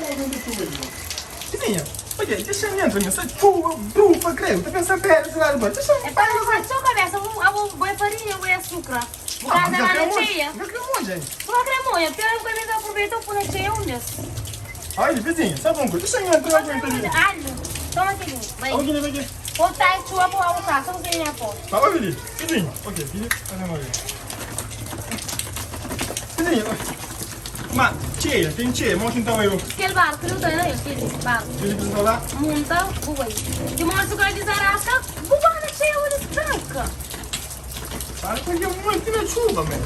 Dexa aguenta txuba li. Vizinha, odja, dexa-m entra mi. Sta txuba, brufa, kredu. Ta pensa bela sidadi ba. Dexa-m É pa nu faz txeu kabesa. Bu, abo, bo é farinha, bo é asukra. Bu Ah, casa bu ka lá kre na monja? txeia. Bu ka kre monja, hein? Bu ka kre monja. Pior bu ka meste aproveita bu pui na txeia un bes. Ai, vizinha, sabe un kuza? Dexa-m entra, Bu ka kre aguenta li. monja. Alho, toma kel-li. Bai. Abo kile, bai ke? Bo ta txuba bu abo kasa, bu sai nha porta. Ba, obi li. Vizinha, ok, vizinha, faze un obi. Vizinha, ok. Ma, txeia, ten txeia, mo ki N ta bai obi? Kel barku li bu ta na el, kel li, barku. Kel li ki bu ta la? Munta, bu bai. Ti monti ku el dizarasca, bu ba na txeia bu distranka. Barku dja monti na txuba, men.